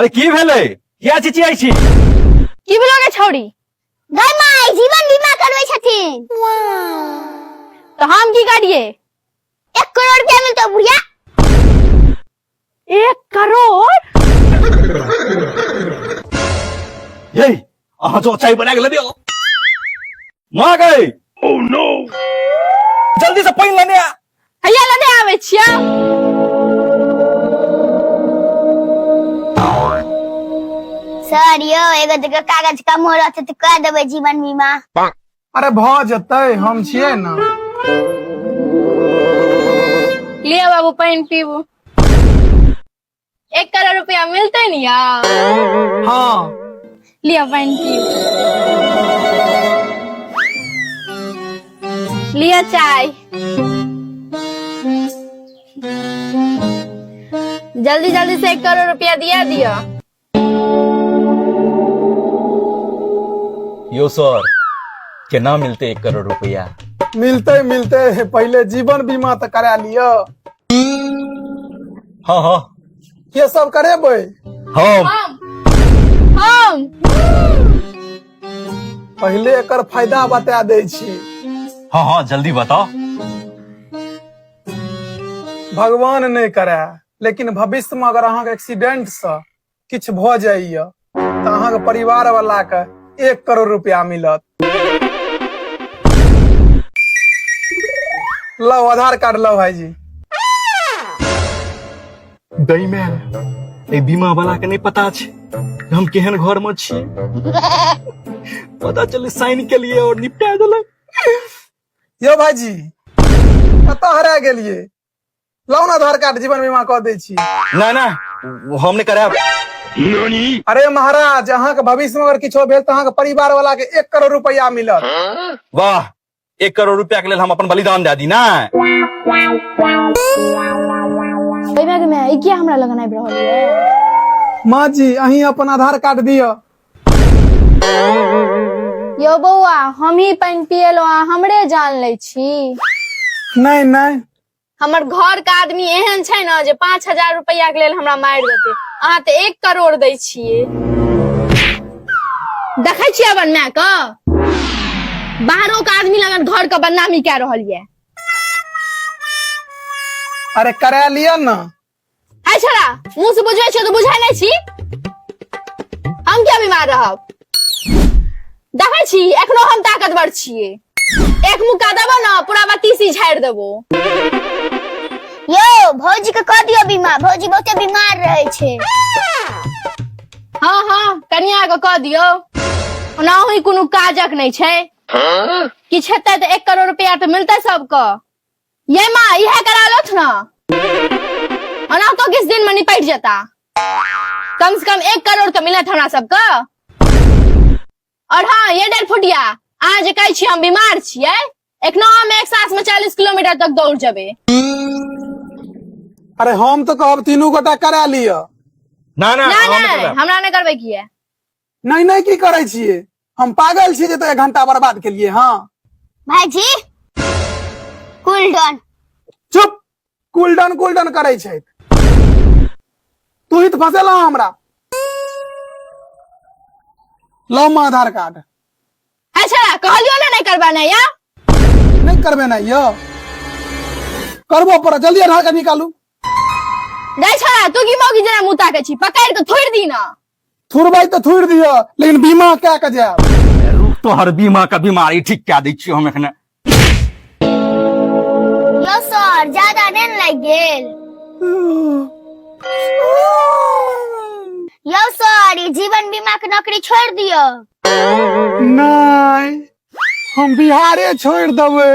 अरे की भेलै, किया चिचियाइ छी? की भेलो गे छौड़ी? गै माय, जीवन बीमा करबै छथिन। तऽ हम की करिए? 1 करोड़ रुपया मिलतो बुढ़िया। 1 करोड़? ये अहाँ जो चाय बना के लेने आओ। माँ गई। ओ नो, जल्दी से पानि लेने आ। हैया लेने आबै छियै। सर यौ, एगो दूगो कागज कमो रहतै तऽ कऽ देबै जीवन बीमा। अरे भऽ जेतै, हम छियै ने। लिअ बाबू, पानि पीबू। 1 करोड़ रुपया मिलतै ने यौ? हाँ। लिअ, पानि पीबू। लिअ चाय। जल्दी जल्दी से 1 करोड़ रुपया दिया दिअ। यो सर, केना मिलते 1 करोड़ रुपया? मिलते मिलते, पहिले जीवन बीमा तऽ करा लिअ। हाँ हाँ। के सब करेबै? हम। हम। पहिले एकर फायदा बता दै छी। हाँ हाँ, जल्दी बताओ। भगवान नहि करे, लेकिन भविष्य में अगर अहाँके एक्सीडेंट से किछु भऽ जाइए तऽ अहाँके परिवार वाला के 1 करोड़ रुपया मिलत। लाओ आधार कार्ड, लाओ भाईजी। दई में ए बीमा वाला के नहीं पता छै हम केहन घर में छी। पता चले साइन के लिए और निपटा देलक। यौ भाईजी, कतऽ हरा गेलियै? लाउ ने आधार कार्ड, जीवन बीमा कऽ दै छी। ना ना, हम नहीं करायब। अरे महाराज, अहाँके भविष्य में अगर किछो भेल तऽ अहाँके परिवार वाला के 1 करोड़ रुपया मिलत। वाह, 1 करोड़ रुपया के लेल हम अपन बलिदान दे दी ना? ओहिमे के माय, ई किया हमरा लगन आबि रहल ये? माँ जी, अहीं अपन आधार कार्ड दिअ। यौ बौआ, हम ही पानि पियेलहुँ आ हमरे जान लै छी? नहि नहि। हमर घर के आदमी एहन छै ने जे 5000 रुपया के लेल हमरा मारि देतै। अहाँ तऽ 1 करोड़ दै छियै। देखै छियै अपन माय के, बाहरो के आदमी लगन घर के बदनामी कए रहल ये। अरे करा लिअ ने। है छड़ा, मुंह से बुझबै छियै तऽ बुझै नहि छी। हम किया बीमार रहब? देखै छी, एखनो हम ताकतवर छियै। एक मुक्का देबो ने, पूरा बत्तीसी झाड़ि देबो। यौ भौजी के कऽ दियौ बीमा, भौजी बहुते बीमार रहै छै। हाँ हाँ, कनिया के कऽ दियौ। ओना ही कोनो काजक नहि छै। किछु हेतै तऽ 1 करोड़ रुपया तऽ मिलतै सबके। ये माँ, इहे करा लथ ना। ओना तो किस दिन में निपट जेता। कम से कम 1 करोड़ तो मिलत हमरा सबके। और हाँ, ये डेढ़ फुटिया, अहाँ जे कहै छी हम बीमार छियै, एखनो हम एक सांस में 40 किलोमीटर तक दौड़ जेबै। अरे हम तऽ कहब तीनू गोटा करा लिअ। ना ना। ना। हम नहीं, करायब। हमरा नहि करबै। किए? नहि नहि, की करै छियै? हम पागल छी जे तो 1 घंटा बर्बाद केलिए? हाँ। भाईजी, कूल डाउन। चुप! कूल डाउन कूल डाउन करै छै। तू ही तऽ फसेला हमरा। लो माँ आधार कार्ड। अच्छा, कहलियो ने नहि करबा नहि या। नहि करबे नहि यौ, करबो पड़त। जल्दी आधार कार्ड निकालू। नहीं छोड़ा, तू की मौगी जेना मुँह ताकै छी? पकड़ के थोड़ि दी ना। थुरबै तऽ थुरि दिअ, लेकिन बीमा कए के जायब। रुक, तोहर बीमा के बीमारी ठीक कए दै छियौ हम एखने। यौ सर, ज्यादा नहि ने लागि गेल? यौ सर, ई जीवन बीमा के नौकरी छोड़ि दियौ। नहि, हम बिहारे छोड़ि देबै।